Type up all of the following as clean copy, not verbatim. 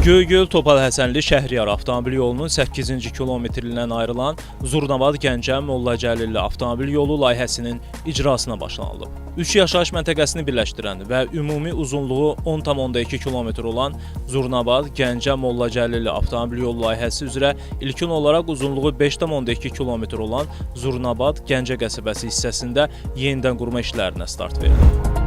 Göygöl Topal Həsənli Şəhriyar avtomobil yolunun 8-ci kilometrindən ayrılan Zurnabad Gəncə Molla Cəlilli avtomobil yolu layihəsinin icrasına başlanılıb. Üç yaşayış məntəqəsini birləşdirən və ümumi uzunluğu 10,2 kilometr olan Zurnabad Gəncə Molla Cəlilli avtomobil yolu layihəsi üzrə ilkin olaraq uzunluğu 5,2 kilometr olan Zurnabad Gəncə qəsəbəsi hissəsində yenidən qurma işlərinə start verilib.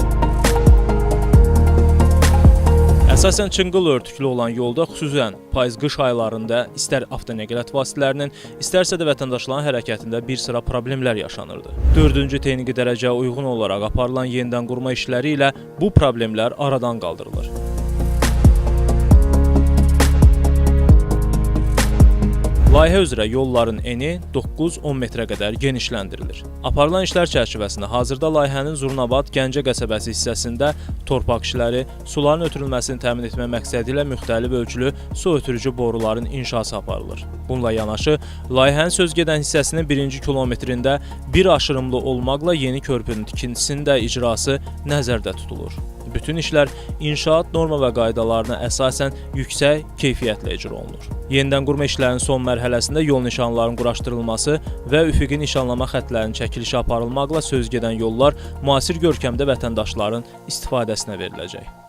Əsasən çınqıl örtüklü olan yolda xüsusən payız-qış aylarında istər avtonəqliyyat vasitələrinin, istərsə də vətəndaşların hərəkətində bir sıra problemlər yaşanırdı. 4-cü texniki dərəcəyə uyğun olaraq aparılan yenidən qurma işləri ilə bu problemlər aradan qaldırılır. Layihə üzrə yolların eni 9-10 metrə qədər genişləndirilir. Aparılan işlər çərçivəsində hazırda layihənin Zurnabad Gəncə qəsəbəsi hissəsində torpaq işləri, suların ötürülməsini təmin etmək məqsədi ilə müxtəlif ölçülü su ötürücü boruların inşası aparılır. Bununla yanaşı, layihənin söz gedən hissəsinin birinci kilometrində bir aşırımlı olmaqla yeni körpünün tikintisinin də icrası nəzərdə tutulur. Bütün işlər inşaat norma və qaydalarına əsasən yüksək keyfiyyətlə icra olunur. Yenidən qurma işlərinin son mərhələsində yol nişanlarının quraşdırılması və üfüqi nişanlama xəttlərinin çəkilişi aparılmaqla söz gedən yollar müasir görkəmdə vətəndaşların istifadəsinə veriləcək.